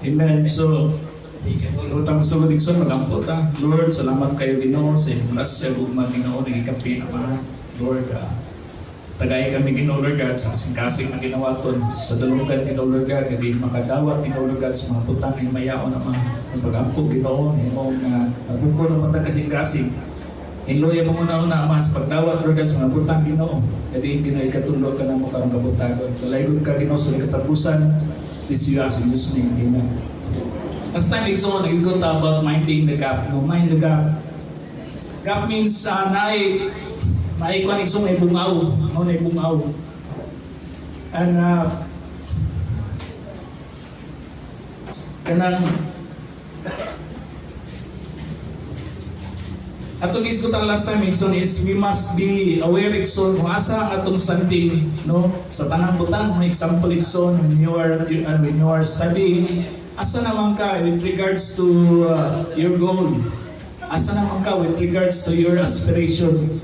Amen. So, utang sa igsoon, magampo ta. Lord, salamat kayo, Ginoo, sa imong grasya, gugma, Ginoo, nagikapi na. Lord, tagay kami, Ginoo Lord God, sa kasing-kasing na ginawaton sa dulunggan, Ginoo Lord God, nga di makadawat, Ginoo Lord God, sa mga butang nga himayaon na mga ang pagampo, Ginoo, imong buko ng matag kasing-kasing. Hinloya mo muna una, Ama, sa pagdawat, Lord God, sa mga butang, Ginoo. Nga diin, Ginoo, ikatulo ka na mo karong kabuntagon. Dalaygon ka, Ginoo, sa katapusan. This you ask in Jesus' name. Amen. Last time, igsoon, nag-isgot about minding the gap. No, mind the gap. Gap means naay kuan, igsoon, may bungaw. No, naay bungaw. And kanang atong isgutan last time, igsoon, is we must be aware, igsoon, kung asa ang atong standing, no, sa tanang butang. May example, igsoon, when you are studying, asa naman ka with regards to your goal, asa naman ka with regards to your aspiration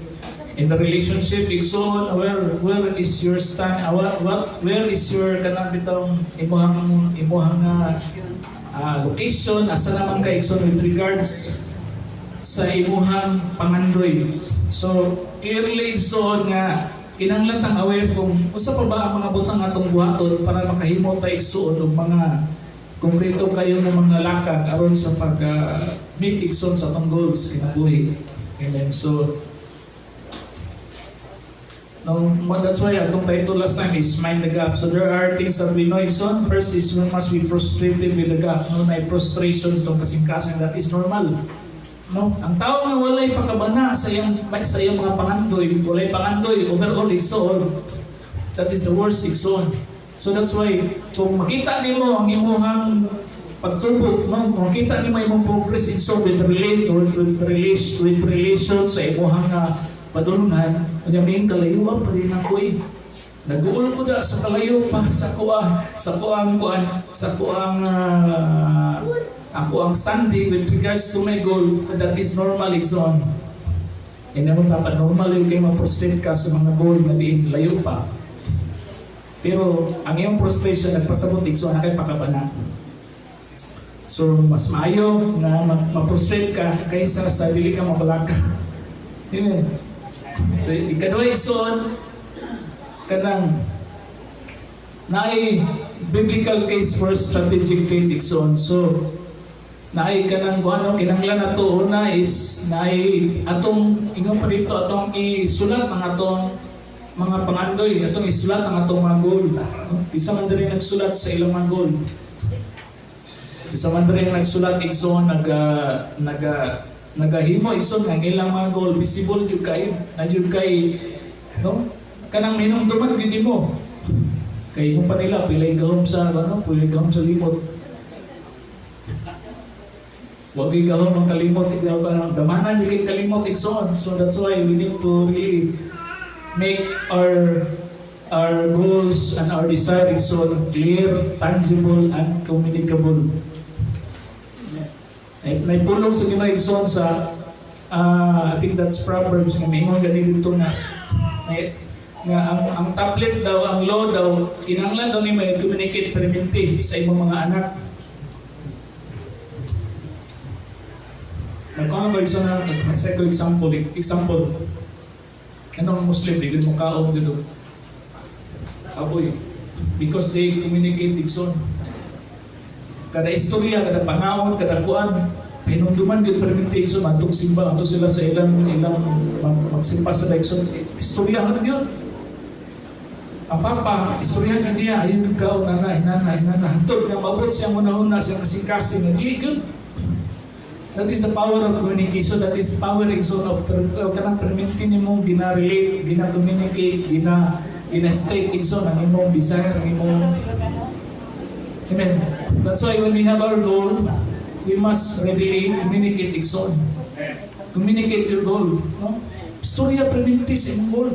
in the relationship, igsoon, where is your stand, where is your kanang bitong imuhang location, asa naman ka, igsoon, with regards sa imuhang pangandoy. So, clearly, igsoon, nga kinahanglan tang aware kung usa pa ba ang mga butang atong buhaton para makahimo ta, igsoon, og mga konkreto kayo nga mga lakag aron sa pag meet, igsoon, sa atong goals kinabuhi. Amen. So, no, that's why atong title last time is "Mind the Gap." So there are things that we know, igsoon. First is we must be frustrated with the gap. No, na frustration itong kasing-kasing, that is normal. No, ang tao nga walay pakabana sa iyang mga pangandoy, walay pangandoy overall, igsoon. That is the worst, igsoon. So that's why kung makita nimo ang imuhang pagtubo, no, kung makita nimo imong progress, igsoon, with relate or with relation with relation sa imuhang padulungan, unya may kalayo pa rin ako eh. Nag-uol ko da sa kalayo pa sa kuang kuan sa kuang ako ang standing with regards to my goal, that is normal, igsoon. Hindi mo dapat normal yung kayo ma-frustrate ka sa mga goal na diin layo pa. Pero ang iyong frustration nagpasabot, igsoon, na kay pakabana. So mas maayo na ma-frustrate ka kaysa sa dili ka mabalaka. Amen. So ikaduha, igsoon, kanang naay biblical case for strategic faith, igsoon. So naay kanang kung ano kinahanglan nato una is naay atong ingon pa dito, atong isulat ang atong mga pangandoy, atong isulat ang atong mga goal. No? Isa man diri nagsulat sa ilang mga goal. Isa man diri nagsulat, igsoon, naga nagahimo, igsoon, nga ang ilang mga goal visible jud kay na jud kay, no, kanang minumduman gyud nimo kay ingon pa nila, pilay gahom sa ano, pilay gahom sa limot. Wag gahom ang kalimot, ikaw ka nang damanan jud kay kalimot, igsoon. So that's why we need to really make our goals and our desire, igsoon, clear, tangible and communicable. May pulong sa Ginoo, igsoon, sa I think that's Proverbs, nga miingon gani dito nga nga ang tablet daw, ang law daw, kinahanglan daw ni may communicate permanente sa imong mga anak. Nagkano ba isa na, sa ko example, anong Muslim, di mo kaon gud aboy because they communicate, igsoon. Kada istorya, kada pangaon, kada kuan, hinumduman gyud permente, igsoon, adtong simba, adto sila sa ilang magsimba sa igsoon, istoryahan gyud. Ang papa, istoryahan gyud niya, ayun yung kaon, nanay, nanay, nanay, hantod nga maabot siya hunahuna siya kasing-kasing, nga dili gyud. That is the power of communication. That is power, igsoon, of kanang perminti nimo gina-relate, gina-communicate, gina-state, igsoon, ang imong desire, ang imong. Amen. That's why when we have our goal, we must readily communicate, igsoon. Communicate your goal. No? Istorya perminti sa imong goal.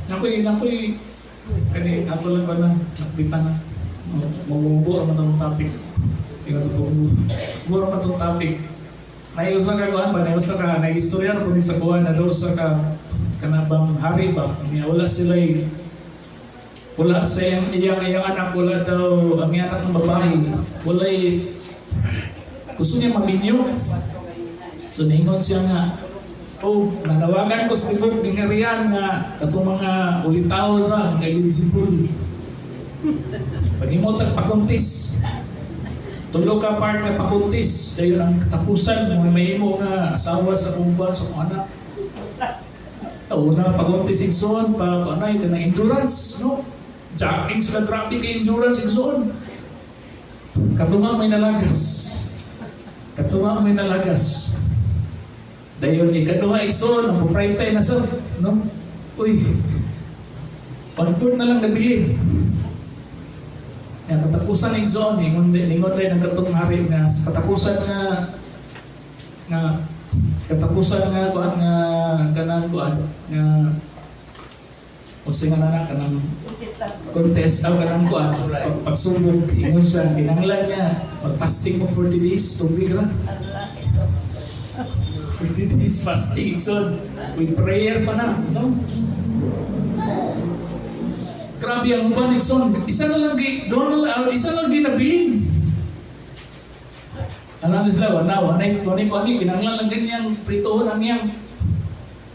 Nakoy, kani, ato lang ba na, nakita na. Mabubo man ang topic. Tingnan ko, buo man itong topic. Naiusa ka kuan ba, naiusa ka, naistorya na po ni sa kuan, na daw sa ka, kanabang hari ba, niya wala sila. Wala sa iyang anak, wala daw, ang iyang anak ng babae, walay, gusto niya maminyo. So ningon siya nga, "Oh, nanawagan ko sa tibok gingharian nga katong mga ulitawo ra, mga eligible. Paghimo tag pakuntis. Tulo ka part nga pakuntis, dayon ang katapusan mo mahimo nga asawa sa akong buwan sa akong anak." Una pakuntis, igsoon, pa ano kanang endurance, no? Jogging sila, grabe kay endurance, igsoon. Katunga may nalagas. Katunga may nalagas. Dayon ikaduha, igsoon, ang prime time na sa, no? Uy. One-fourth na lang nabilin. Yang katapusan, igsoon, ningon rin ang katong hari nga sa katapusan nga katapusan nga kuan nga kanang kuan nga unsa nga na kanang contest aw kanang kuan pagsubok, ingon siya kinahanglan niya mag-fasting mo 40 days, tubig ra, 40 days fasting, so with prayer pa na, no? Grabe ang uban, igsoon, isa na lang gi duha na lang, isa lang ginabilin. Ano na sila, wala, wala, wala, wala, kinahanglan lang ganyang prituhon ang iyang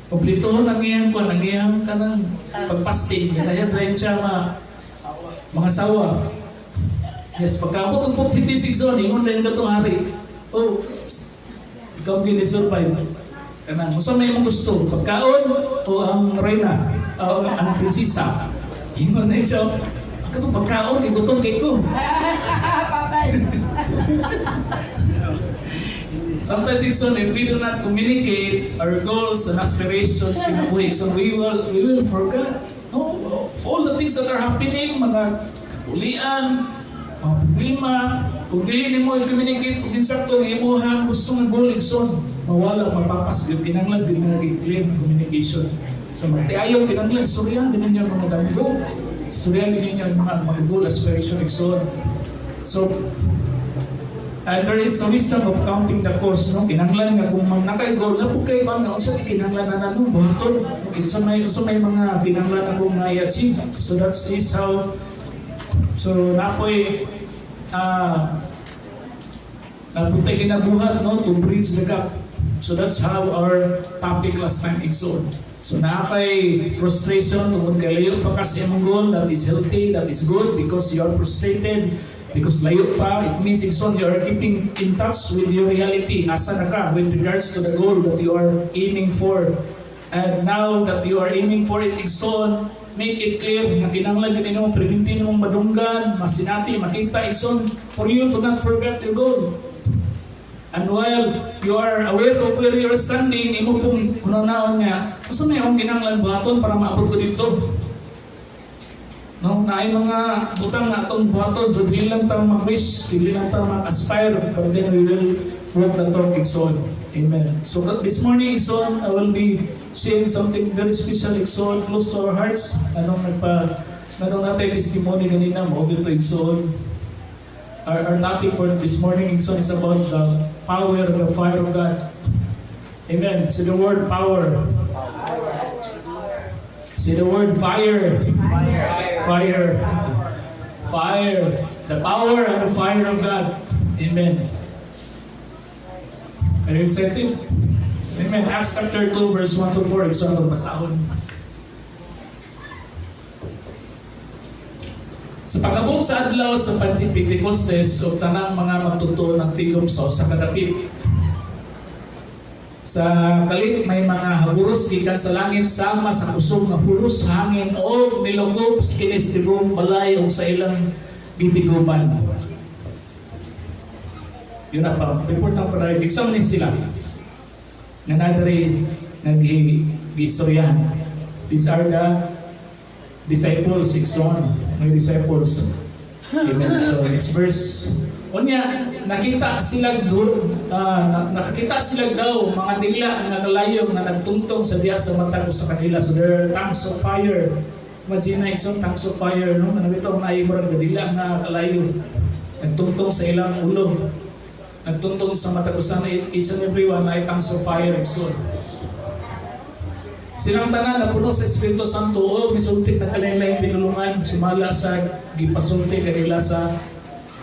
kumplituhon ang iyang kuan, ang iyang kanang pagfasting, kaya rin siya mga sawa. Yes, pagkaabot ng 40 days, igsoon, ingon din katong hari, "Oh, psst, ikaw gini survive. Kanang, unsa may imong gusto, pagkaon o ang reyna, o ang prinsesa?" Ingon na siya, "Ang kasong pagkaon, kay gutom kay ko." Patay. Sometimes, igsoon, if we do not communicate our goals and aspirations kinabuhi, igsoon, we will forget. No, of all the things that are happening, mga kapulian, mga problema, kung dili nimo i-communicate kung insakto ang imuhang gusto nga goal, igsoon, mawala, mapapas, gyud. Kinahanglan gyud nga clear communication. So magtiayon kinahanglan istoryahan ganun yung mga damgo. Istoryahan ganun yung mga goal aspiration, igsoon. So there is a wisdom of counting the cost, no? Kinahanglan nga kung mang naka-goal na po kayo nga unsa kay kinahanglan na no buhaton, unsa may mga kinahanglan ako nga i-achieve. So that is how, so napoy napuntay ginabuhat, no, to bridge the gap. So that's how our topic last time, igsoon. So naa kay frustration tungod kay layo pa ka sa imong goal, that is healthy, that is good because you are frustrated because layo pa. It means, igsoon, you are keeping in touch with your reality. Asa na ka with regards to the goal that you are aiming for? And now that you are aiming for it, igsoon, make it clear nga kinahanglan gid nimo preventin nimong madunggan, masinati, makita, igsoon, for you to not forget your goal. And while you are aware of where you are standing, imo pong hunahunaon niya, unsa may akong kinahanglan buhaton para maabot ko dito? No, naay mga butang nga atong buhaton, so dili lang ta mag-wish, dili lang ta mag-aspire, but then we will walk the talk, igsoon. Amen. So this morning, igsoon, I will be sharing something very special, igsoon, close to our hearts. Anong natay testimony ganina mo dito, igsoon. Our topic for this morning, igsoon, is about the power of the fire of God. Amen. Say the word "power." Say the word "fire." Fire. Fire. The power and the fire of God. Amen. Are you excited? Amen. Acts chapter 2, verse 1 to 4. Igsoon, atong basahon. Sa pag-abot sa adlaw sa Pentecostes ug tanang mga magtutoo nagtigom sa usa ka dapit. Sa kalit may mga haburos gikan sa langit sama sa kusog nga huros sa hangin og nilukop kini sa tibuok balay ug sa ilang gitiguman. Yun na pa, report ang para examine sila nga nadari nag-istoryahan. These are the disciples, igsoon, may disciples. Amen. So next verse. Unya, nakita sila doon, nakakita sila daw mga dila nga kalayom nga nagtungtong sa diha sa matag usa kanila. So there are tongues of fire. Imagine na, igsoon, tongues of fire, no? Ano ito, ang murag dila nga kalayom. Nagtungtong sa ilang ulo. Nagtungtong sa matag usa na each and every one ay tongues of fire, igsoon. Silang tanan napuno sa Espiritu Santo o misulti nagkalain-laing pinulungan sumala sa gipasulti kanila sa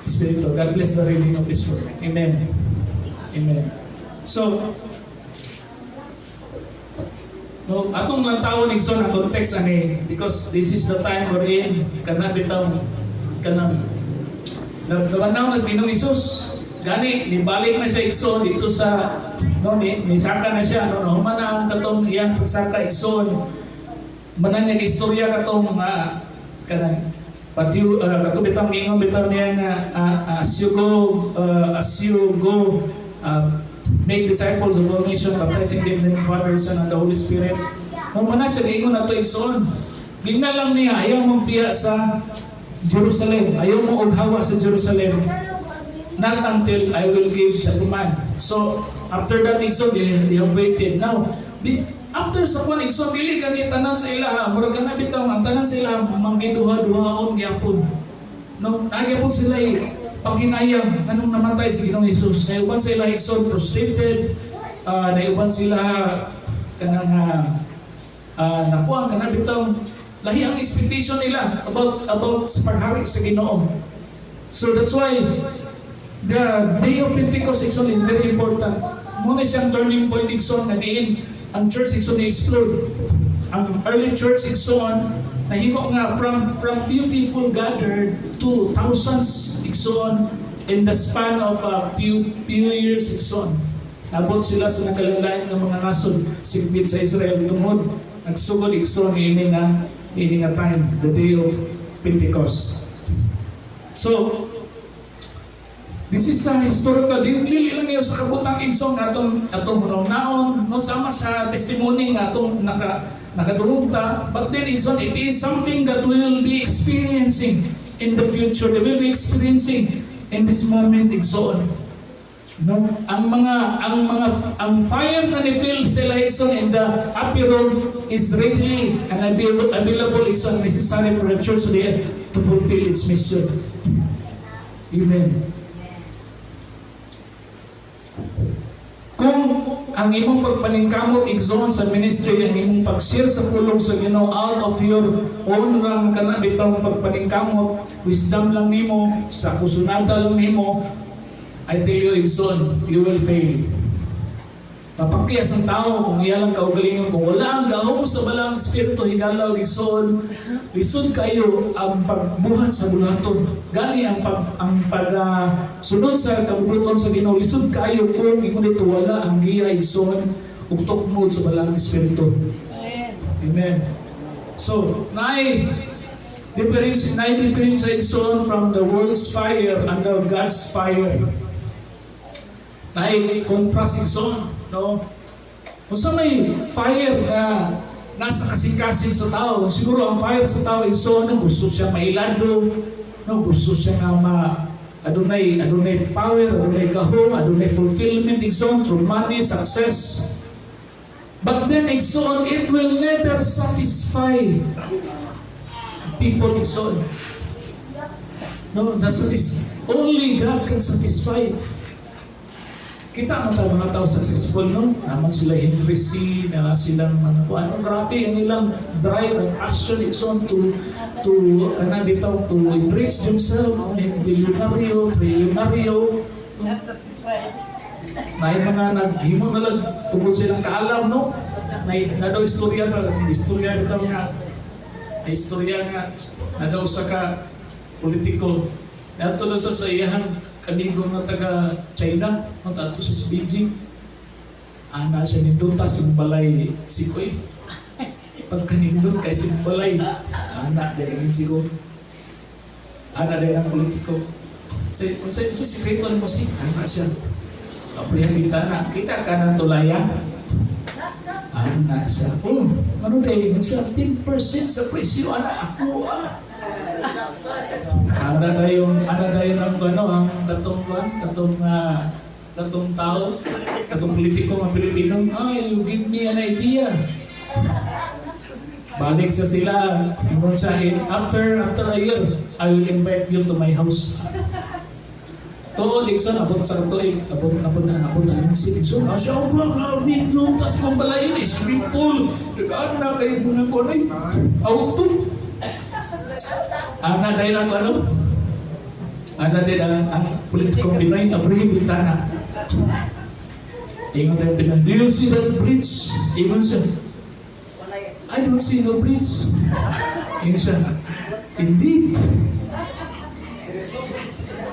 Espiritu. God bless the reading of His Word. Amen. Amen. So, no, atong lang tawon, igsoon, ang context ani because this is the time wherein kana bitaw kanang nabanaw na sa Ginoong Hesus. Gani nibalik na siya, igsoon, dito sa, no, ni nisaka na siya, no, nahuman na ang katong iyang pagsaka, igsoon. Manan niya istorya katong kanang pati kato bitang giingon bitaw niya nga as you go, make disciples of all nations, baptizing them in the Father, Son, and the Holy Spirit. No, man siya giingon ato, igsoon. Gingnan lang niya, ayaw mong piya sa Jerusalem, ayaw mo og hawa sa Jerusalem, not until I will give the command. So, after that, igsoon, they have waited. Now, after sa kwan, igsoon, dili gani tanan sa ilaha, murag kana bitaw, ang tanan sa ilaha, manggiduha-duhaon gyapon. No, nagyapon sila eh, paghinayang nganong namatay si Ginoong Hesus. Naiuban sa ila, igsoon, frustrated, naiuban sila kanang nakuha kana bitaw lahi ang expectation nila about sa paghari sa Ginoo. So that's why the day of Pentecost, igsoon, is very important. Muna siyang turning point, igsoon, na diin ang church, igsoon, explode. Ang early church, igsoon, nahimo nga from few people gathered to thousands, igsoon, in the span of a few years, igsoon. Abot sila sa nakalain ng mga nasod sikbit sa Israel tungod nagsugod, igsoon, ini nga time, the day of Pentecost. So this is a historical, dili lang niyo sa kabutang, igsoon, atong naon, no, sama sa testimony nga atong nakadungog ta, but then, igsoon, it is something that we will be experiencing in the future. We will be experiencing in this moment, igsoon. No, ang mga ang fire na ni-feel sila, igsoon, in the upper room is readily and available, igsoon, necessary for the church today to fulfill its mission. Amen. Kung ang imong pagpaningkamot, igsoon, sa ministry, ang imong pag-share sa pulong sa Ginoo out of your own rang kana bitawng pagpaningkamot, wisdom lang nimo, sa kusunata lang nimo, I tell you, igsoon, you will fail. Mapakyas ang tao kung iya lang kaugalingon. Kung wala ang gahom sa Balaang Espiritu higalaw, igsoon, lisod kayo ang pagbuhat sa buluhaton. Gani ang pag sunod sa kabubut-on sa Ginoo, lisod kayo kung ingon dito wala ang giya, igsoon, ug tukmod sa Balaang Espiritu. Amen. So, naay difference, igsoon, from the world's fire and the God's fire. Naay contrast, igsoon, no? Kung sa may fire na nasa kasing-kasing sa tao, siguro ang fire sa tao, igsoon, no, gusto siya mailado, no, gusto siya nga ma adunay power, adunay gahom, adunay fulfillment, igsoon, through money, success. But then, igsoon, it will never satisfy people, igsoon. No, that's satis only God can satisfy. Kita mo tayo mga tao successful, no? Naman sila Henry Sy, na silang mga kung ano, grabe ang ilang drive and passion, igsoon, to kana bitaw to embrace themselves, eh, bilyonaryo, trilyonaryo. Not satisfied. Naay mga naghimo na lang tungkol silang kaalam, no? Na daw istorya pa, istorya bitaw nga, na istorya nga, na daw sa ka politiko. Nato daw sa iyahang kamigo nga taga China, no, ato sa Beijing. Ana siya, nindot sa balay sikoy. Pagkanindot kay si balay, ana dahil siko. Ana dahil ang politiko. Sa sikreto ni mo si, ana siya. Aprihan bintana, kita ka ng tulaya. Ana siya. Oh, ano dahil siya? 10% sa presyo, ana ako ah. Ana dayon ang ano ang katong katong katong tao, katong politiko nga Pilipino, "Ay, you give me an idea." Balik sa sila, ingon siya, "After a year, I will invite you to my house." Tuod, igsoon, abot sa katuig, abot na po na, abot na linsi, igsoon, asya, oh, ka, nindot, tas mong balayin, eh, swimming pool, tagaan na kayo mga kunay, auto. Ana, dahil ang ano? Ana din ang politikong Pinoy, Abraham Bintana. Ingon din Pinoy, "Do you see that bridge?" Ingon siya, "I don't see no bridge." Ingon siya, "Indeed,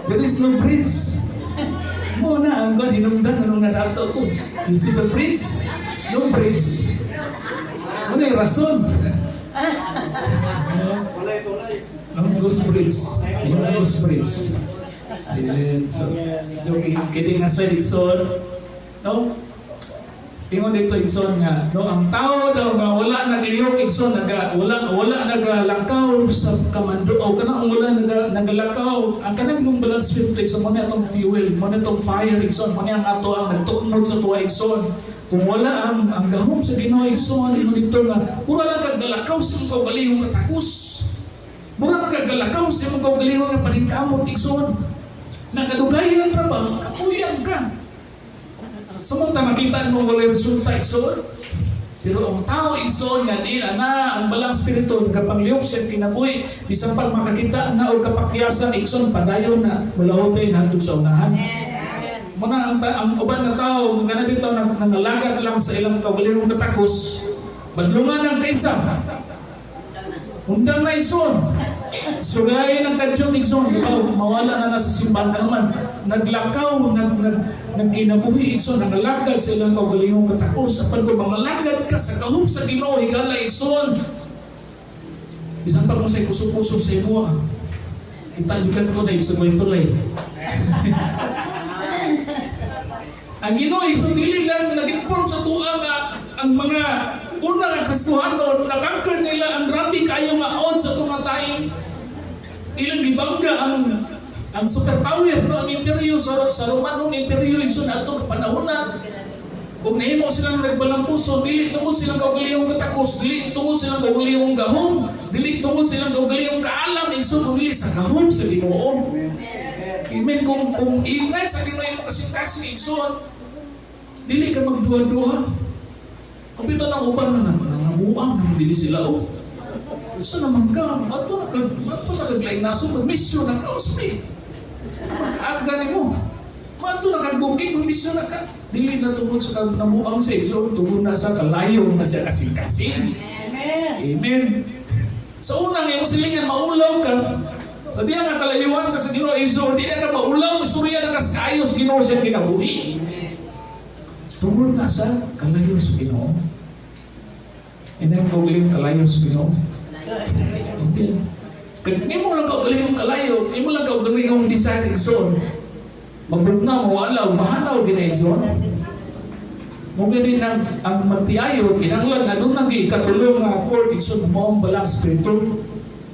there is no bridge." Mao na ang kan hinungdan anong nadato ko. You see the bridge? No bridge. Ano yung rason? No? No ghost bridge. Yung ghost bridge. Amen. So, joking, kidding aside, igsoon. No? Ingon dito, igsoon, nga, no, ang tao daw nga wala naglihok, igsoon, naga wala wala nagalakaw sa kamando o kanang wala nagalakaw ang kanang yung balang spirit, igsoon, mo na atong fuel, mo na atong fire, igsoon, mo na ang ato ang nagtukmod sa tuwa, igsoon. Kung wala ang gahom sa Ginoo, igsoon, ingon dito nga mura lang kag galakaw sa imong kaugalingong katakos, mura lang kag galakaw sa imong kaugalingon nga paningkamot, igsoon. Nakadugayan ra ba, kapuyan ka. Samot makita mo wala resulta, igsoon. Pero ang tao, igsoon, nga di na na ang balang spirito nagapanglihok sa kinabuhi, bisan pag makakita na og kapakyasan, igsoon, padayon na mulahutay na sa unahan. Muna ang uban nga tao nga kana dito nangalagad lang sa ilang kaugalingong katakos, badlungan ang kaysa. Undang na, igsoon. Sugay ng kadyong, igsoon, di ba, mawala na nasa simbahan na naman. Naglakaw, nagkinabuhi, igsoon, nangalagad sa ilang kaugalingong katakos. Apan kung mangalagad ka sa gahom sa Ginoo, higala, igsoon. Bisan pa kung sa kuso-kuso sa imo, kita juga tulay, bisa ko tulay. Ang Ginoo, igsoon, dili lang nag-inform sa tuwa nga ang mga una nga Kristohano, na-conquer nila ang grabe kayo nga odds sa tunga time. Ilang gibangga ang superpower, no, ang imperyo sa Romanong imperyo, igsoon, adto kapanahonan. Ug nahimo silang nagbalampuso dili tungod silang kaugalingong katakos, dili tungod silang kaugalingong gahom, dili tungod silang kaugalingong kaalam, igsoon, kung dili sa gahom sa Ginoo. Amen. Kung ignite sa Ginoo imong kasing-kasing, igsoon, dili ka magduha-duha. Kung bitaw ng uban na nangabuang naman dili sila, oh. Usa naman ka, ato na kag laing naso, mag-mission na ka, usbi. Magkaaga nimo. Mato na kag booking, mag-mission na ka. Dili na tungod sa kag namuang siya, so tungod na sa kalayong na siya kasing-kasing. Amen. Amen. Sa unang imong silingan, maulaw ka. Sa diya nga kalayuan ka sa Ginoo, so hindi na ka maulaw, istorya na ka sa kaayo sa Ginoo sa kinabuhi. Tungod na sa kalayo sa Ginoo. Ina yung kaugaling kalayo sa Ginoo. Amen. Kag imo lang kaugaling kalayo, imo lang kaugaling desire, igsoon. Magbugna, mawala, mahanaw gina, igsoon. Mo gani nang ang magtiayo, kinahanglan nga doon nang ikatulong nga cord, igsoon, mo ang balang spirito.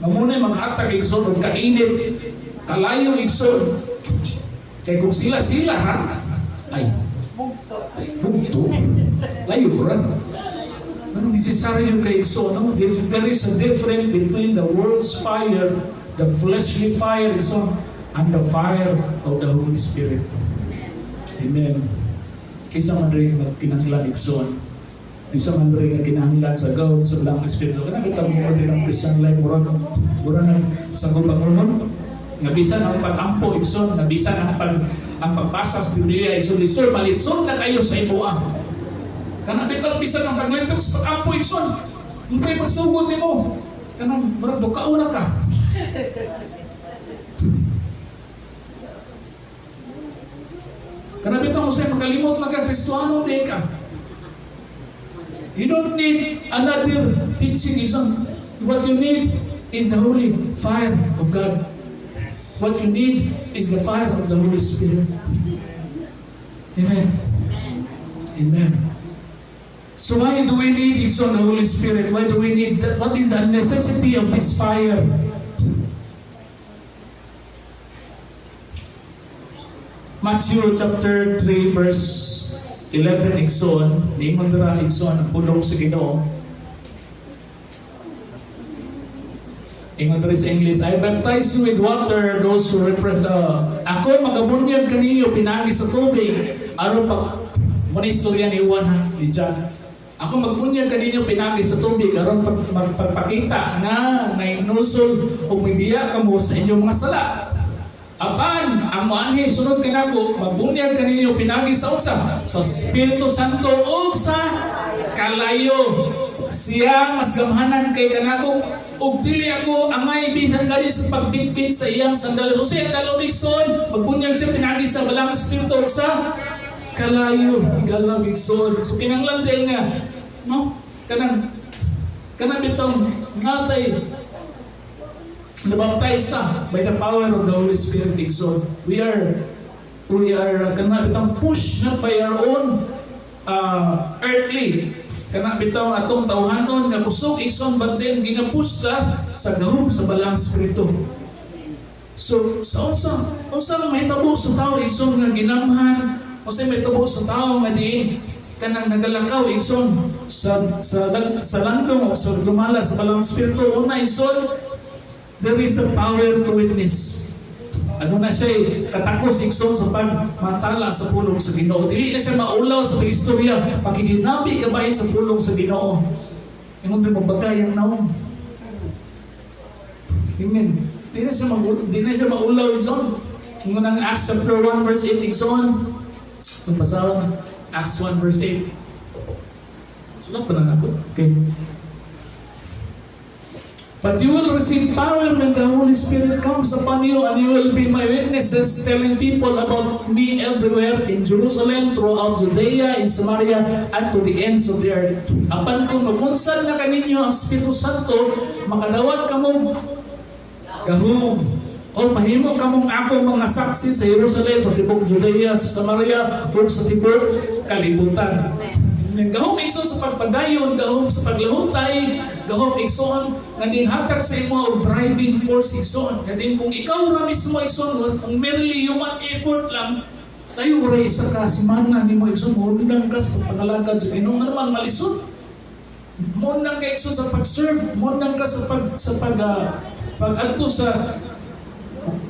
Nga muna maghatag, igsoon, og kainit, kalayo, igsoon. Kay kung sila sila ha, ay bugto, layo ra. Anong necessary yung kay igsoon, no? If there is a difference between the world's fire, the fleshly fire, igsoon, and the fire of the Holy Spirit. Amen. Isa man rin nga kinahanglan, igsoon. Isa man rin nga kinahanglan sa gahom sa Balang Espiritu. Kana kita mo din ang Christian life murag murag nang sa pangunon. Nga bisan ang pag-ampo, igsoon, nga bisan ang pagbasa sa Biblia, igsoon, lisod, malisod na kayo sa imuha. Kana bitaw bisan ang paglitok sa pag-ampo, igsoon. Untay pagsugod nimo. Kanang murag bukao na ka. Kana bitaw mo say makalimot na ka Kristohano di ka. You don't need another teaching, igsoon. What you need is the holy fire of God. What you need is the fire of the Holy Spirit. Amen. Amen. So why do we need, igsoon, the Holy Spirit? Why do we need that? What is the necessity of this fire? Matthew chapter 3 verse 11, igsoon, niingon dira, igsoon, ang pulong sa Ginoo. Ingon diri sa English, "I baptize you with water, those who represent," ako magabunyag kaninyo pinagi sa tubig, aron pag, mo na istorya ni Juan ha, ni John. Ako magbunyag kaninyo pinagi sa tubig, aron pag, magpagpakita nga nainulsol ug mibiya kamo sa inyong mga sala. Apan, ang moanhi sunod kanako, magbunyag kaninyo pinagi sa unsa? Sa Espiritu Santo ug sa kalayo. Siya mas gamhanan kay kanako ug dili ako angay bisan gani sa pagbitbit sa iyang sandalo. Unsay ang dalo, igsoon? Magbunyag siya pinagi sa Balaang Espiritu ug sa kalayo. Higalag, igsoon. So kinanglan din nga, no? Kanang bitong ngatay nabaptize sa by the power of the Holy Spirit, igsoon. We are kana bitong push not by our own earthly kana bitaw atong tawhanon nga kusog, igsoon, but then ginapush ta sa gahom sa Balaang Espiritu. So sa unsa ang mahitabo sa tao, igsoon, nga ginamhan, unsay mahitabo sa tao nga diin kanang nagalakaw, igsoon, sa landong o sa lumala sa Balaang Espiritu? Una, igsoon, there is a power to witness. Ano na siya eh, katakos, igsoon, sa pagmantala sa pulong sa Ginoo. Dili na siya maulaw sa pag-istorya, pakiginabi kabahin sa pulong sa Ginoo. Ingon din magbagay ang naong. Amen. Di na siya maulaw, igsoon. Ingon ang Acts chapter 1 verse 8, igsoon. Itong basahon, Acts 1 verse 8. Sulat pa na ako. Okay. "But you will receive power when the Holy Spirit comes upon you, and you will be my witnesses, telling people about me everywhere in Jerusalem, throughout Judea, in Samaria, and to the ends of the earth." Apan kung mabunsad na kaninyo ang Espiritu Santo, makadawat kamong gahom. O mahimo kamong ako mga saksi sa Jerusalem, sa tibok Judea, sa Samaria, ug sa tibok kalibutan. Gahom, igsoon, sa pagpadayon, gahom sa paglahutay, gahom, igsoon, nga din hatag sa imo og driving force, igsoon. Nga din kung ikaw ra mismo, igsoon, kung merely human effort lang, tayo ra isa ka simana nimo, igsoon, moundang ka sa pagpangalagad sa Ginoo, nga naman malisod. Moundang ka, igsoon, sa pag-serve, moundang ka sa pag-adto sa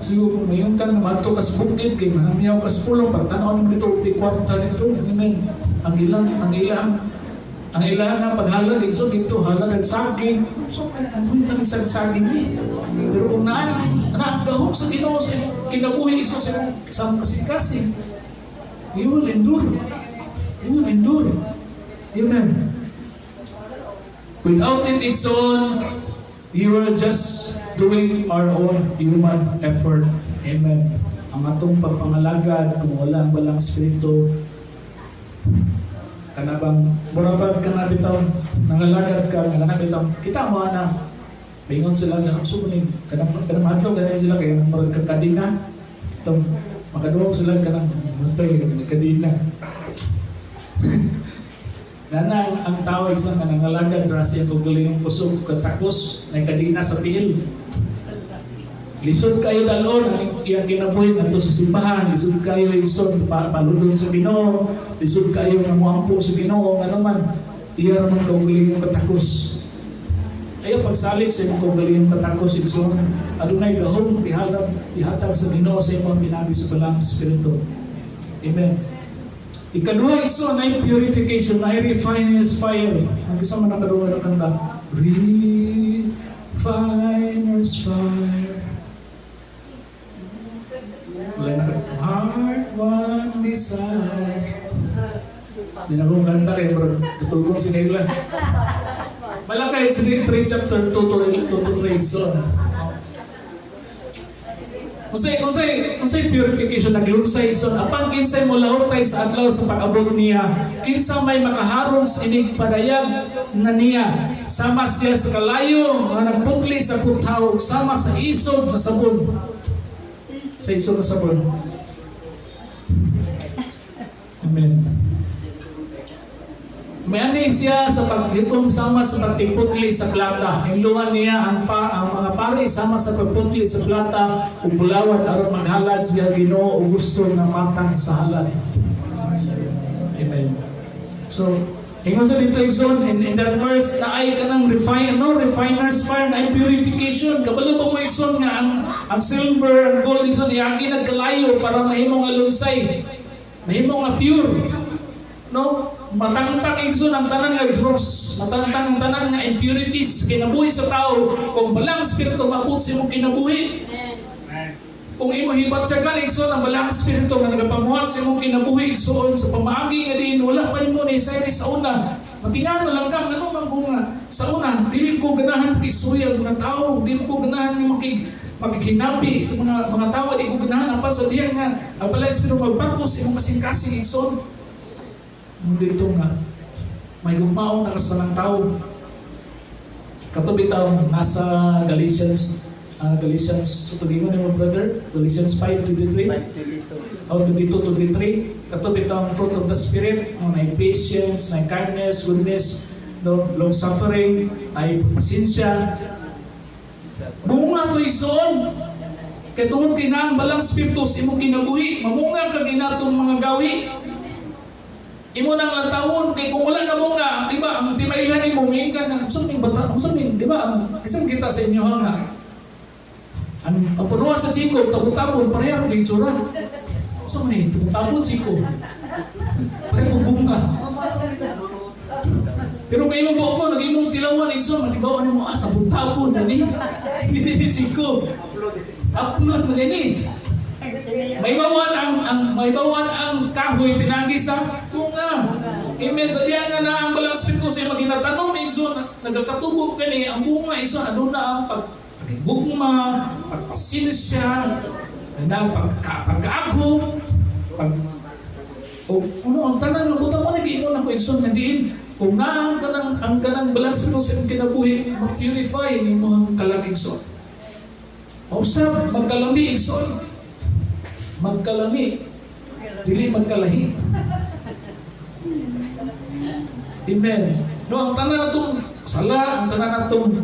siguro kung ngayon ka na maadto ka sa bukid kay manamyaw ka sa pulong, pagtanaw mo dito di kwarta nito. Amen. Ang ilang nga paghalad, igsoon, dito halad ang saging. So ang tan sa saging ni, pero kung naa ang gahom sa Ginoo sa imong kinabuhi, igsoon, sa imong kasing-kasing, you will endure, you will endure. Amen. Without it, igsoon, we were just doing our own human effort. Amen. Ang atong pagpangalagad, kung wala ang Balaang Espiritu, kanabang, murabag ka na bitaw, nangalagad ka, kana bitaw, kita mo na, bingon sila nga, ang sumunin, kanang mahadlok ganin sila, kaya nang murag kakadina, itong, makadungog sila kanang, matay, kadina. Nana ang tao, igsoon, nga nangalagad ra siya yung kusog katakos na kadina sa tiil. Lisod kayo dalon ang iyang kinabuhi ngadto sa simbahan, lisod kayo, igsoon, pa paludon sa Ginoo, lisod kayo nga moampo sa Ginoo, nga naman iya ra man kaugalingong katakos. Ayaw pagsalig sa imong kaugalingong katakos, igsoon. Adunay gahom ihatag sa Ginoo sa imong pinagi sa Balaang Espiritu. Amen. Ikaduha, igsoon, ay purification, ay refiner's fire. Ang isa man nakaduha ng kanta, "Refiner's fire." Wala na heart one desire. Di na akong kanta kay bro. Tutugon si Nila. Malakay sa 3 chapter 2 to 2 to 3. So, unsay purification naglunsay so apan kinsay mo lahutay sa adlaw sa pag-abot niya, kinsa may makaharong sa inig padayag na niya? Sama siya sa kalayo nga nagpukli sa puthaw, sama sa isog na sabon, sa isog na sabon. Amen. May ani siya sa paghikom sama sa pagtiputli sa plata. Hinluan niya ang mga pari sama sa pagputli sa plata ug bulawan aron maghalad siya Ginoo og gusto nga matang sa halad. Amen. So, Ingon sa dito, igsoon, in that verse, na ay kanang refine, no, refiner's fire, na ay purification. Kabalo ba mo, igsoon, nga ang silver, ang gold, igsoon, iagi nagkalayo para mahimo nga lunsay? Mahimo nga pure. No? Matangtang, igsoon, ang tanan nga dross, matangtang ang tanan nga impurities, kinabuhi sa tao, kung Balaang Espiritu maabot sa imong kinabuhi. Kung imo hibatyagan, igsoon, ang Balaang Espiritu nga nagapamuhat sa imong kinabuhi, igsoon, sa pamaagi nga din wala pa nimo ni sa una, matingan na lang ka ngano man kung nga sa una dili ko ganahan makistorya ang mga tao, dili ko ganahan nga makikinabi sa mga tao, di ko ganahan, apan sa diha nga ang Balaang Espiritu magbag-o sa imong kasing-kasing, igsoon, dito nga may gugmaon na kasanang tao. Kato bitaw nasa Galatians, so tugingon ni mo, brother, Galatians 5:23. 5:22. Oh, 22, 23. Kato bitaw ang fruit of the Spirit, no, na patience, na kindness, goodness, no, long suffering, na pasensya. Bunga to, igsoon. Kay tungod kay naa ang Balaang Espiritu sa imong kinabuhi, mamunga ka ginatong mga gawi. Imo nang lantawon kay kung wala na munga, di ba? Ang timailhan nimo moingon ka nga, unsa may bata, unsa may, di ba? Ang isang kita sa inyo nga. Ang punuan sa Chico, tabon-tabon, pareha ang itsura. So man tabon-tabon Chico. Pareha bunga. Pero kay imong buok mo, nag-imong tilawan, igsoon, manibawan nimo, ah, tabon-tabon na ni. Chico. Upload na ni. May bawan ang kahoy pinagi sa bunga. Amen. Sa diya nga na ang Balaang Espiritu sa imong ginatanom, igsoon, nagakatubog kani ang bunga, igsoon, aduna ang pagigugma, pagpasensya, na pagkaako, pag o ano ang tanan nga butang mo nagiingon ako, igsoon, nga diin kung naa ang kanang Balaang Espiritu sa imong kinabuhi, ma-purify ang imong kalag, igsoon. Mausap, magkalami, igsoon. Magkalami. Dili magkalahi. Amen. No, ang tanan natong sala, ang tanan natong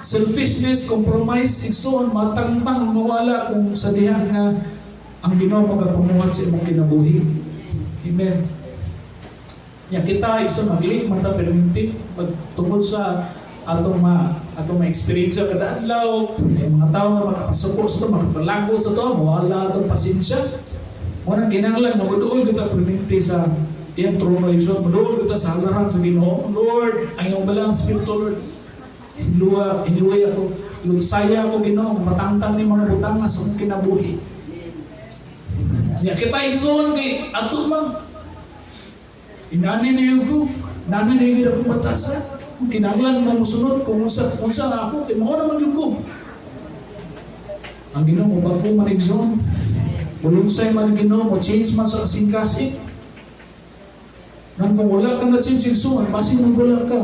selfishness, compromise, igsoon, matangtang mawala kung sa diha nga ang Ginoo magapamuhat sa imong kinabuhi. Amen. Ya kita, igsoon, magli mata perminti tungod sa atong ma-experience kada adlaw, may mga tao nga makapasuko sa to, makapalago sa to, mawala atong pasensya. Mo nang kinahanglan nga moduol kita perminti sa iyang trono, igsoon, moduol kita sa halaran sa Ginoo. Lord, ang iyong Balaang Espiritu, Lord, inluwa, inluway ako, lunsaya ako, Ginoo, matangtang ni mga butang sa akong kinabuhi. Nya kita, igsoon, kay ato mang inani na ko, nani na yun akong batasa. Kung kinahanglan mo musunod, kung unsa na ako, kay mao naman yun ko. Ang Ginoo mo bago man, igsoon. Mulunsay man ang Ginoo, mo change man sa kasing-kasing. Nang kung wala ka na change, igsoon, basin mo wala ka.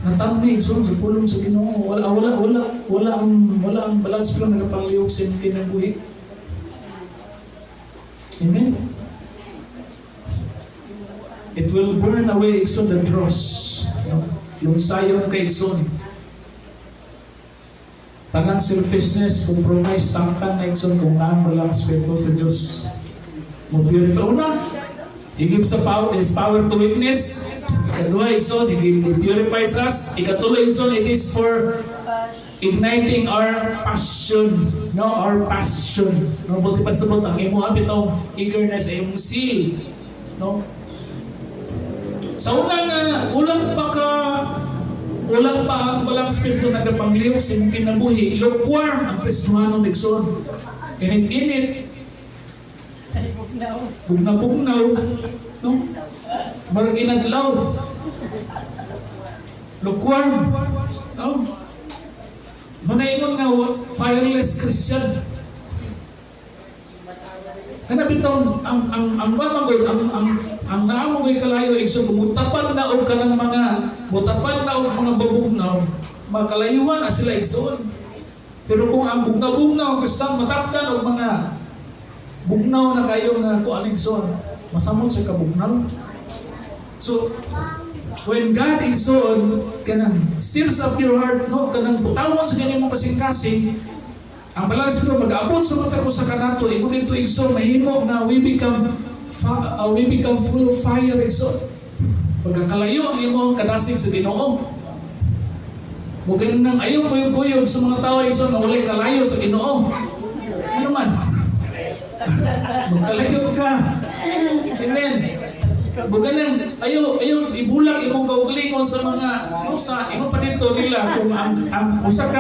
Natamni, igsoon, sa pulong sa Ginoo. Wala wala wala wala ang balance pero nagapanglihok sa imong kinabuhi. Amen. It will burn away, igsoon, the dross. No? Lunsayon kay, igsoon. Tanang selfishness, compromise, tangtang na, igsoon, kung naan mo lang Espiritu sa Diyos. Mo purify. Una, He gives the power, His power to witness. Ikaduha, igsoon, He purifies us. Ikatulo, igsoon, it is for igniting our passion. No, our passion. No, buti pa sabot, ang imo bitaw eagerness, ang imong zeal. No? Sa una nga, wala pa ang Balaang Espiritu nagapanglihok sa imong kinabuhi, lukewarm ang Kristohanon, igsoon. Init-init, bugnaw-bugnaw, no? Marag inadlaw. Lukewarm, no? Manaingon nga fireless Christian. Kana bitaw ang man gud ang naa mo kay kalayo, igsoon, mutapan na og kanang mga mutapan na og mga babugnaw, makalayuhan na sila, igsoon. Pero kung ang bugnaw-bugnaw Kristiyan matapdan og mga bugnaw na kayo nga kuan, igsoon, masamot siya kabugnaw. So when God is on kanang stirs up your heart, no, kanang putawon sa kanyang mong kasing-kasing, ang Balaang Espiritu mag-abot sa matag usa kanato imo dito, igsoon, mahimo nga we become full of fire, igsoon. Pagkakalayo ang imong kadasig sa Ginoo. Mugay nang ayaw kuyog-kuyog sa mga tao, igsoon, nga walay kalayo sa Ginoo. Ano man? Magkalayo ka. Amen. Bugan nang ayaw ayaw ibulak imong kaugalingon sa mga, no, sa imo pa dito nila kung ang usa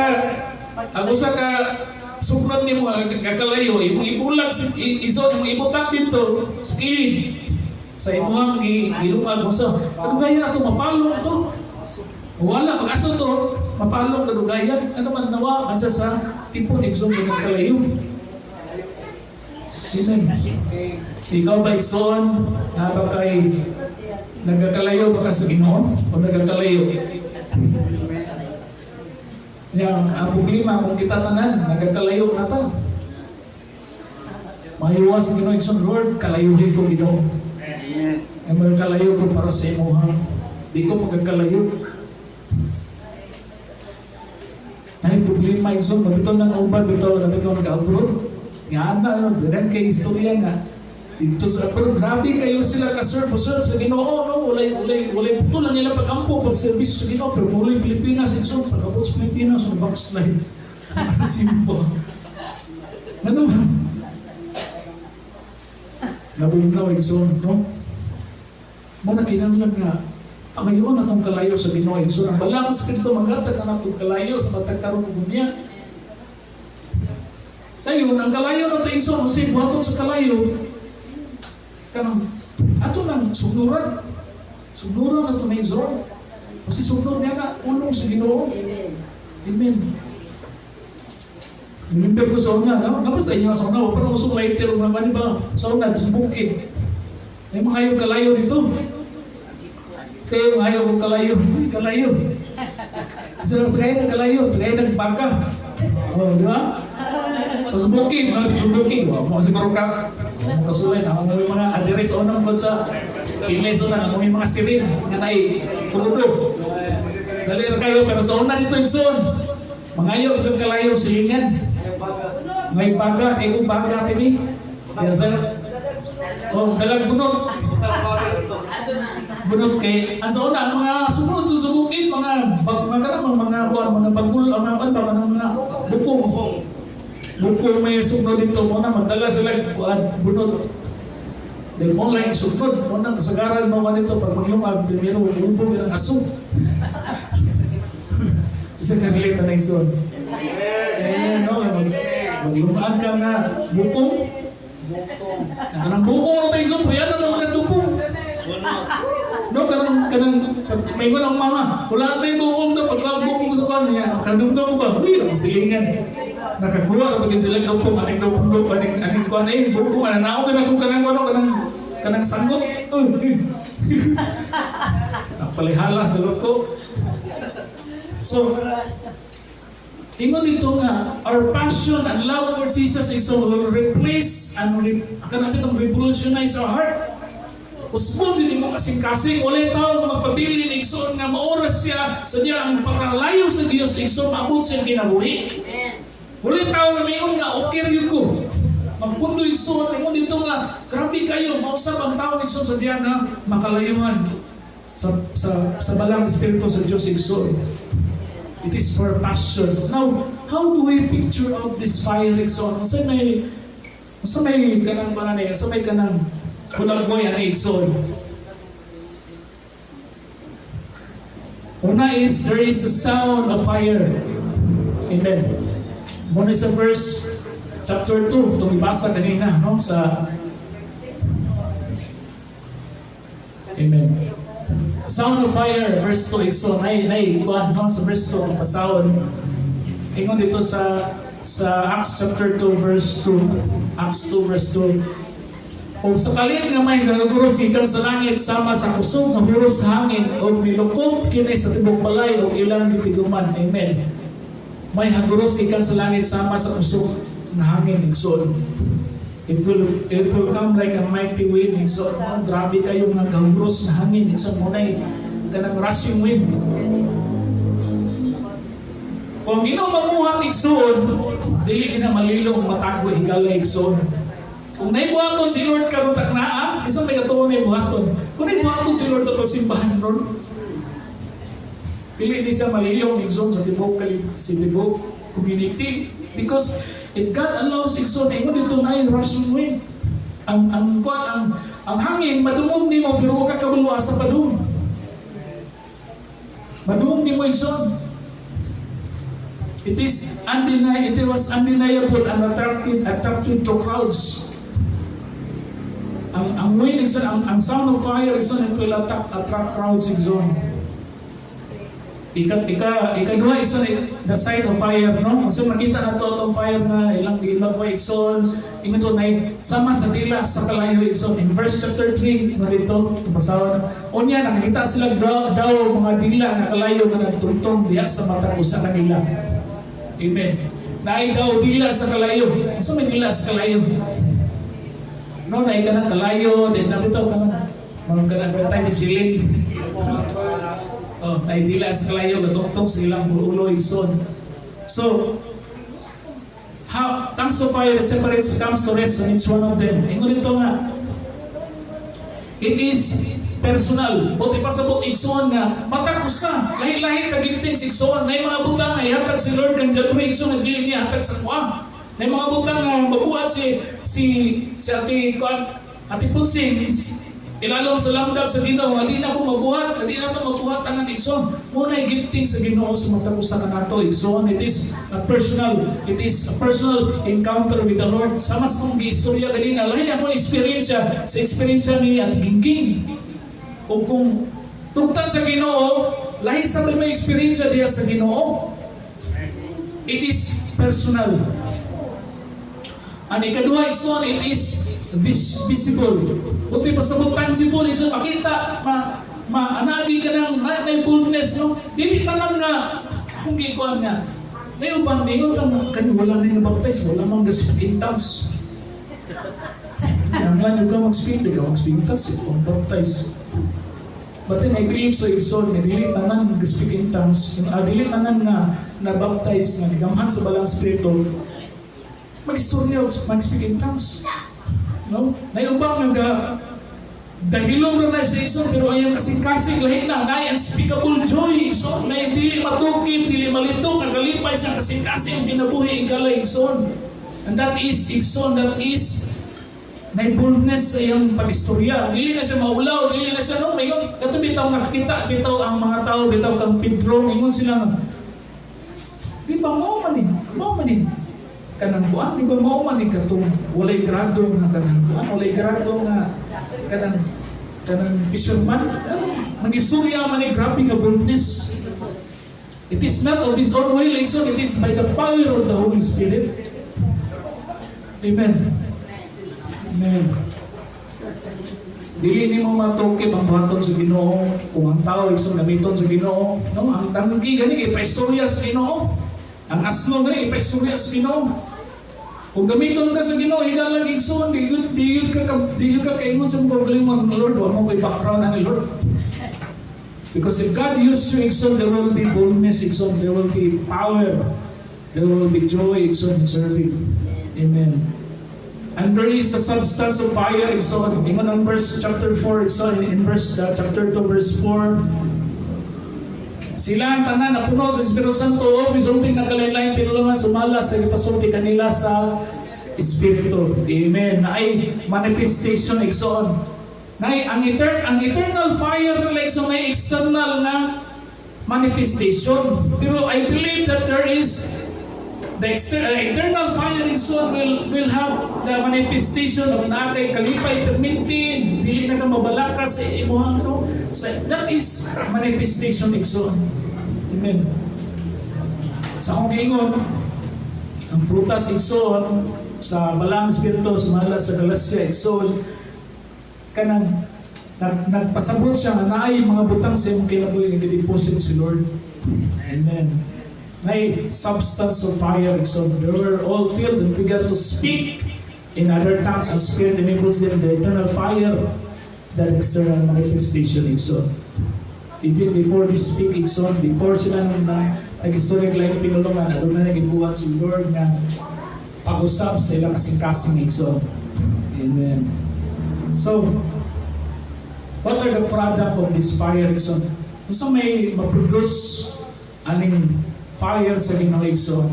ka sukran nimo nga kakalayo imong ibulak sa iso, imong ibutang dito sa kilid sa imong gilungag mo sa kadugayan ato, mapalong to, wala pag-aso to, mapalong kadugayan. Ano man, nawa man siya sa tipon, igsoon, sa nagkalayo. Amen. Ikaw ba, igsoon, na ba kay nagkakalayo ba ka sa Ginoo o nagkakalayo? Ya, ang problema kung kita tanan nagkakalayo na ta. Mahiwas sa Ginoo, igsoon, "Lord, kalayuhin ko, Ginoo. Ang magkalayo ko para sa imuha. Di ko magkakalayo." Ay, problema, igsoon, nabito ng uban, bitaw, nabito nag-abroad. Nga na, ano, daghan kay istorya nga. Dito sa pero grabe kayo sila ka-serve, serve sa Ginoo, no? Walay, walay, walay putol ang ilang pag-ampo, pag-servisyo sa Ginoo, pero muli Pilipinas, igsoon, pag-abot sa Pilipinas, ang backslide. Simple. Ano? Nabugnaw, igsoon, no? Mo na kinahanglan nga ang ngayon atong kalayo sa Ginoo, igsoon. Ang Balaang Espiritu maghatag na atong kalayo sa matag karon ug unya. Dayon ang kalayo nato, igsoon, unsay buhaton sa kalayo? Kanang ato nang sugnuran. Sugnuran nato na, igsoon. Kasi sugnur niya nga ulong sa Ginoo. Amen. Remember ko sa una, no? Nga ba sa inyo sa una, parang usong lighter, mga ba, di ba? Sa una, sa bukid. May mga ayaw kalayo dito. Kayo, mga ayaw kong kalayo. Ay, kalayo. Sila, tagay na kalayo, tagay ng baka. Oh, di ba? Sa bukid, no? Sa bukid. Wa mo siguro ka. Mo kasuway na ang mga address unang ko sa Piles una ang mga sirin nga naay krudo. Dali ra kayo, pero sa una dito, igsoon. Mangayo kag kalayo, silingan. May baga, kay kung baga tini. Yes, sir. Oh, dalag bunot. Bunot kay ang sa una ang mga sunod sa bukid, mga bag, mga kanang mga kuan, mga bagul, ang mga kuan ba, mga mga bukong. Bukong may sunod dito mo na magdala sila kuan bunot. Dahil mo lang sunod, mo na kasagaran mo man dito pag maglungag primero ulbog ang aso. Isa ka relate na, igsoon. Eh, no, maglungag ka nga bukong. Kanang bukong ano tayo, igsoon, puyan na naman ang bukong. No, kanang kanang pag may ang mama, wala na yung bukong na pagka bukong sa kuan niya, kanumdum mo ba? Uy, akong silingan. Nakakuha ka pag sila dupong, aning dupong dupong, aning aning kuan eh, bukong, anang naong na akong kanang ano, kanang kanang sanggot. Uy, napalihalas na ko. So, ingon dito nga, our passion and love for Jesus is so will replace and kanang itong revolutionize our heart. Usbon din mo kasing-kasing, walay tao nga magpabilin, igsoon, nga maoras siya sa diya ang pagkalayo sa Dios, igsoon, maabot sa iyang kinabuhi. Walay tao nga maingon nga okay ra gyud ko. Magpundo, igsoon, ingon dito nga grabe kayo mausab ang tao, igsoon, sa diya nga makalayuhan sa Balang Espiritu sa Dios, igsoon. It is for passion. Now, how do we picture out this fire, igsoon? Unsa may kanang mga ni, unsa may kanang hulagway ani, igsoon? Una is there is the sound of fire. Amen. Muna sa verse chapter 2, itong ibasa kanina, no? Sa Amen. Sound of fire, verse 2, igsoon, nay, nay, kuan, no? Sa verse 2, itong basahon. Ingon dito sa Acts chapter 2, verse 2. Acts 2, verse 2. O sa kalit nga may gagaguros gikan sa langit sama sa kusog nga huros sa hangin og milukob kini sa tibok balay og ilang gitiguman. Amen. May haguros gikan sa langit sama sa kusog nga hangin, igsoon. It will come like a mighty wind, igsoon. No? Grabe kayo nga gahuros nga hangin, igsoon, mo nay kanang rushing wind. Kung Ginoo mamuhat, igsoon, dili gina malilong matago higala, igsoon. Kung naay buhaton si Lord karon taknaa, isa may katuo na buhaton. Kung naay buhaton si Lord sa atong simbahan ron, dili ni siya malilong, igsoon, sa tibok sa tibok community because if God allows, igsoon, ingon dito na yung rushing wind. Ang kuan, ang hangin madungog nimo pero wa ka kabalo asa padung. Madungog nimo, igsoon. It was undeniable and attracted to crowds. Ang wind, igsoon, ang sound of fire, igsoon, it will attract crowds, igsoon. Ikaduha, igsoon, the sight of fire, no? Kasi makita na to itong fire na ilang gilagway, igsoon. Ingon to na sama sa dila sa kalayo, igsoon. In verse chapter 3, ingon dito, basawa na. Unya, nakakita sila daw mga dila nga kalayo nga nagtungtong diya sa matag usa kanila. Amen. Naay daw dila sa kalayo. Unsa may dila sa kalayo? No, naay ka ng kalayo, then nabitaw ka ng mga kanang advertise si Silin. Oh, naay dila sa kalayo, gatungtong sa ilang ulo, igsoon. So, how tongues of fire separates comes to rest on each one of them. Ingon dito nga, it is personal. Buti pasabot, igsoon, nga matag usa, lahi-lahi ka giftings, igsoon. Nay mga butang nga ihatag si Lord kang Jadwe, igsoon, nga dili niya hatag sa kuha. Nay mga butang nga mabuhat si Ate kuan, Ate Punsing, ilalom sa lamdag sa Ginoo nga di na ko mabuhat, di na to mabuhat tanan, igsoon. Mo na gifting sa Ginoo sa matag usa kanato, igsoon. It is a personal encounter with the Lord. Sama sa kong giistorya ganina, lahi ako experience sa experience ni Ate Gingging. O kung tugtan sa Ginoo, lahi sa may experience diya sa Ginoo. It is personal. Ang ikaduha, igsoon, it is visible. Buti pasabot tangible, igsoon, makita, ma anagi ka ng na boldness, no? Dili tanan nga, akong gikuan nga, Nayo ningon ka nga, kani wala na baptize, wala mang ga-speak in tongues. Ang lang ka mag-speak, di ka mag-speak in tongues, kung baptize. But then I believe so, igsoon, nga dili tanan nag-speak in tongues, dili tanan nga na-baptize, nga gigamhan sa Balaang Espiritu, mag-istorya og mag-speak in tongues. No? Naiubang nga dahilom ra na sa igsoon pero ayang kasing-kasing lahi na naay unspeakable joy, igsoon, na dili matukib, dili malitok, nagalipay siya kasing-kasing kinabuhi igala, igsoon. And that is, igsoon, that is na boldness sa iyang pag-istorya. Dili na siya maulaw, dili na siya, no, mayon, kato bitaw nakakita, bitaw ang mga tao, bitaw kang Pedro, ingon sila nga, di ba mao man ni, kanang buwan, di ba mao man ni katong walay grado nga kanang buwan, walay grado nga kanang fisherman, ano, mag-istorya man ni, grabe nga boldness. It is not of his own will, so it is by the power of the Holy Spirit. Amen. Amen. Dili nimo matukib ang buhaton sa Ginoo kung ang tao igsoon gamiton sa Ginoo. No, ang tangki gani ipaistorya sa Ginoo. Ang asno gani ipaistorya sa Ginoo. Kung gamiton ka sa Ginoo, higala igsoon, di gyud ka kaingon sa mga kaugalingon, "Lord, wa mo koy background ani, Lord." Because if God uses you, igsoon, there will be boldness, igsoon, there will be power, there will be joy, igsoon, in serving. Amen. And there is the substance of fire, igsoon. Ingon ang verse chapter 4, igsoon, in verse chapter 2, verse 4. Sila ang tanan na puno sa Espiritu Santo o misulting na kalain-lain pinulungan sumala sa ipasulti kanila sa Espiritu. Amen. Na ay manifestation, igsoon. Nay ang eternal fire nila, igsoon, may external na manifestation. Pero I believe that there is the eternal fire, igsoon, will have the manifestation of naa kay kalipay perminti, dili na ka mabalaka sa imuhang ano. So, that is manifestation, igsoon. Amen. Sa akong giingon, ang prutas, igsoon, sa Balaang Espiritu sumala sa Galacia, igsoon, kanang nagpasabot siya nga naay mga butang sa imong kinabuhi nga gideposit si Lord. Amen. Nay substance of fire, igsoon. They were all filled and began to speak in other tongues and Spirit enables them, the eternal fire, that external manifestation, igsoon. Even before they speak, igsoon, before sila nang na, nag-istorya laing pinulungan, aduna na gibuhat si Lord nga pag-usap sa ilang kasing-kasing, igsoon. Amen. So, what are the product of this fire, igsoon? Unsa may ma-produce aning fire sa Ginoo, igsoon?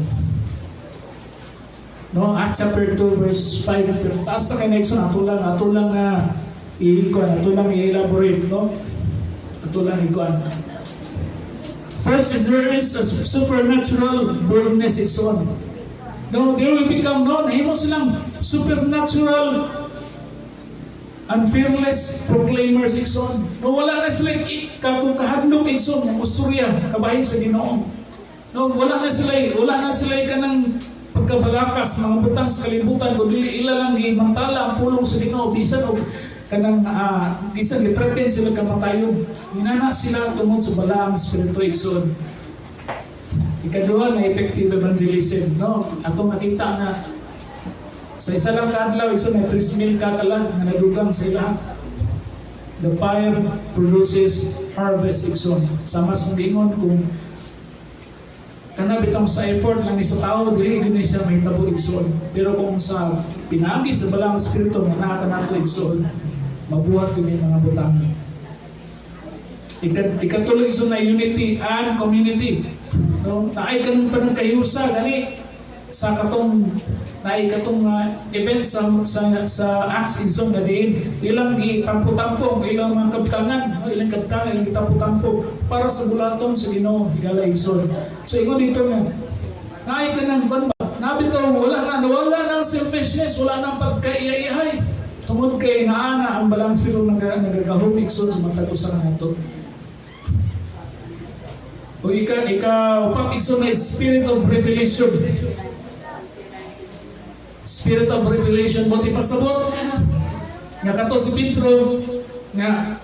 No, Acts chapter 2 verse 5, pero taas sa kay na, igsoon, ato lang nga i-kuan, ato lang i-elaborate, no? Ato lang i-kuan. First is there is a supernatural boldness, igsoon. No, there will become, no, nahimo silang supernatural and fearless proclaimers, igsoon. No, wala na sila kung kahadlok, igsoon, ng istorya kabahin sa Ginoo. No, wala na sila kanang pagkabalakas mga butang sa kalibutan kung dili ila lang gimantala ang pulong sa Ginoo bisan og kanang bisan gi-threaten sila kamatayon. Inana sila tungod sa balaang espiritu, igsoon. Ikaduha na effective evangelism, no? Atong nakita nga sa isa lang kaadlaw, igsoon, may 3,000 ka kalag nga nadugang sa ilaha. The fire produces harvest, igsoon. Sama sa giingon, kung kana bitong sa effort lang ni sa tao, dili gyud ni siya mahitabo, igsoon. Pero kung sa pinaagi sa balaang espiritu nga naa kanato, igsoon, mabuhat gyud ni mga butang. Ikatulo, igsoon, na unity and community. No, naay kanang panang kahiusa gani sa katong naay katong event sa Acts, igsoon, nga diin ilang gitampo-tampo ang ilang mga kabtangan, no? Ilang kabtangan ilang gitampo-tampo para sa bulaton sa Ginoo higala, igsoon. So ingon dito nga naay kanang kuan ba nabitaw, wala na, nawala na ang selfishness, wala na ang pagkaiyayahay tungod kay naa na ang balaang espiritu nagagahom, igsoon, sa matag usa kanato. O ika upat, igsoon, na spirit of revelation. Spirit of revelation mo ti pasabot nga kato si Pedro nga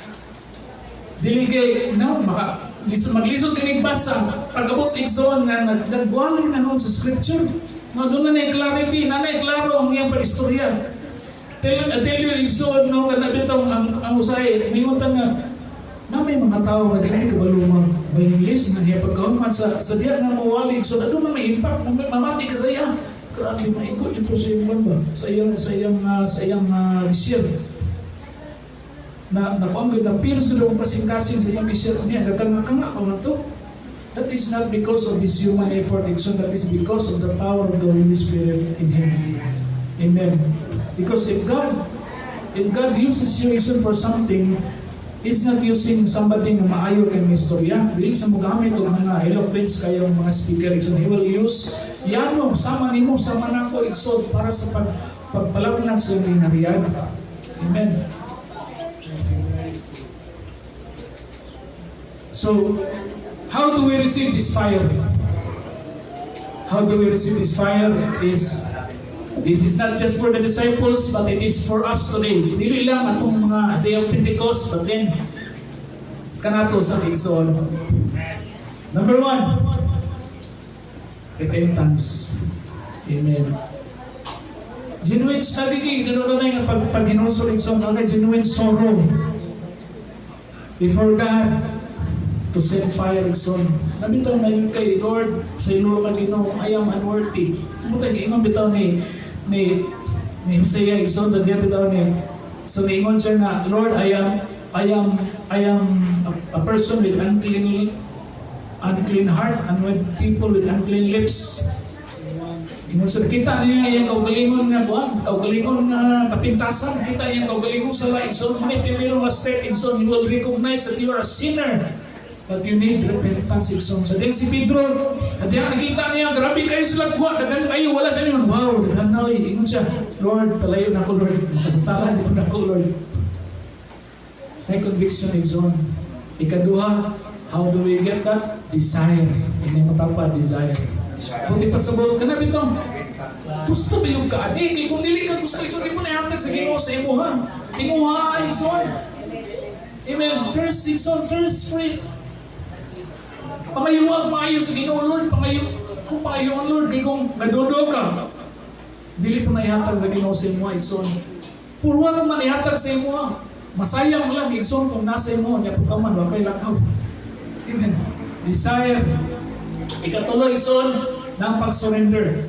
dili kay no maka lisod maglisod kinig basa, pagabot sa igsoon nga nagwali na noon sa scripture, no, doon na na clarity na na klaro ang iyang pag-istorya. I tell you, igsoon, no, kana bitong ang usahay mingon ta nga na may mga tao nga dili kabalo mag may English nga niya pagkahuman sa diha nga mawali, igsoon, aduna may impact na may mamati ka sa iya. Grabe, maigo jud ko sa iyang ba sa iyang share na nakuan gyud na pierce gyud ang kasing-kasing sa iyang share niya, gakanga-kanga pa man to. That is not because of his human effort, igsoon. That is because of the power of the Holy Spirit in him. Amen. Because if God uses you, igsoon, for something, He's not using somebody nga maayo kay may istorya. Dili sa mogamit og mga eloquence kayong mga speaker, igsoon. He will use yano, sama nimo, sama nako, igsoon, para sa pagpalagnak sa iyang gingharian. Amen. So, how do we receive this fire? How do we receive this fire is this is not just for the disciples, but it is for us today. Dili lang atong mga Day of Pentecost, but then kanato sa igsoon. Number one, repentance. Amen. Genuine, nagiging, gano'n na nga pag hinulsol, igsoon, okay, genuine sorrow before God to set fire, igsoon. Nabitaw na yun kay Lord, sa ilo ka Ginoo, I am unworthy. Mutay giingon bitaw ni Hosea, igsoon, sa diya bitaw ni so niingon siya nga, "Lord, I am a person with unclean heart and with people with unclean lips." Ingon siya, kita niya iyang kaugalingon nga kuan, kaugalingon nga kapintasan, kita iyang kaugalingon sa lain. So, may primero nga step, igsoon, you will recognize that you are a sinner. But you need repentance, igsoon. Sa diyang si Pedro, at diyang nakita niya, grabe kayo sila kuha, daghan kayo, wala sa inyo. Wow, daghan na, oy. Ingon siya, "Lord, palayo na ko, Lord. Makasasala, di ko na ko, Lord." May conviction, igsoon. Ikaduha, how do we get that? Desire. Hindi mo tapa, desire. Buti pasabot ka na bitong gusto ba yung kaani? Kay kung dili ka gusto, igsoon, di mo na sa Ginoo sa imuha. Imuha, igsoon. Amen. Thirst, igsoon, thirst for it. Pangayuag maayo sa Ginoo, Lord. Pangayo, kung pangayoon, Lord, kay kung gadudo ka, dili po na ihatag sa Ginoo sa imuha, igsoon. Purwa man ihatag sa imuha. Masayang lang, igsoon, kung nasa imo, nya po ka man, wa kay lakaw. Amen. Desire. Ikatulo, igsoon, ng pag-surrender.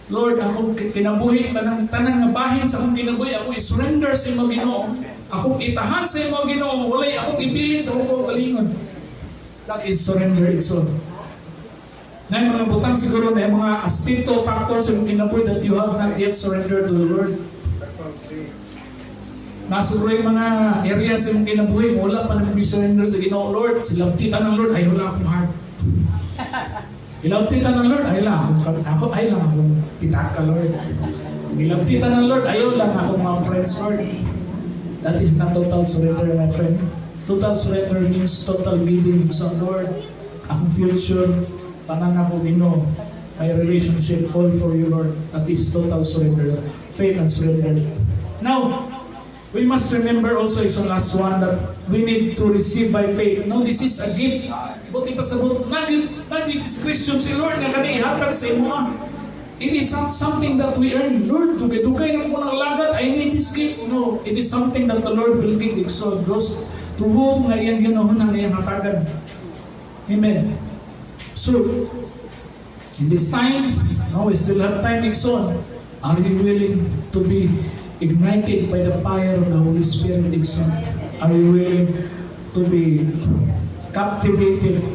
Lord, akong kinabuhi, tanang, tanan nga bahin sa akong kinabuhi, ako i-surrender sa imo, Ginoo. Akong itahan sa imo, Ginoo. Walay akong ibilin sa akong kaugalingon. That is surrender, igsoon. Na yung mga butang siguro na yung mga aspeto, factors sa imong kinabuhi that you have not yet surrendered to the Lord. Nasiguro yung mga areas sa imong kinabuhi, wala pa nag-surrender sa Ginoo. Lord, silabtitan ng Lord, ayaw lang akong heart. Ilabtitan ng Lord, ayaw lang akong, ako, ayaw lang akong pitaka, Lord. Ilabtitan ng Lord, ayaw lang akong mga friends, Lord. That is not total surrender, my friend. Total surrender means total giving sa Lord. Akong future, tanan ako Ginoo. My relationship, all for you, Lord. That is total surrender. Faith and surrender. Now, we must remember also, isang last one, that we need to receive by faith. No, this is a gift. Buti pa sa but, nagi discretion si Lord nga kani ihatag sa imo. It is not something that we earn. Lord, dugay-dugay na ko naglagat, I need this gift. No, it is something that the Lord will give. So those to whom nga iyang ginahon ang iyang hatagan. Amen. So, in this time, no, we still have time, igsoon. Are you willing to be ignited by the fire of the Holy Spirit, igsoon? Are you willing to be captivated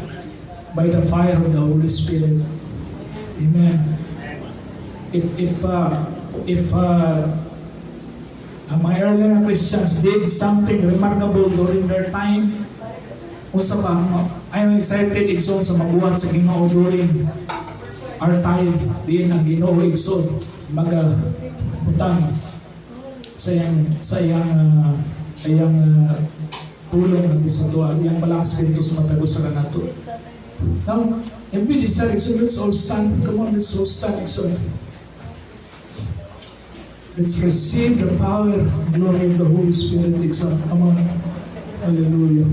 by the fire of the Holy Spirit? Amen. If ang mga early nga Christians did something remarkable during their time, usa pa, I'm excited, igsoon, sa mabuhat sa Ginoo during our time diin ang Ginoo, igsoon, maga butang sa iyang tulong ng sa tuwa iyang Balaang Espiritu sa matag usa kanato. Now, if we decide, igsoon, let's all stand. Come on, let's all stand, igsoon. Let's receive the power and glory of the Holy Spirit, igsoon. Come on. Hallelujah.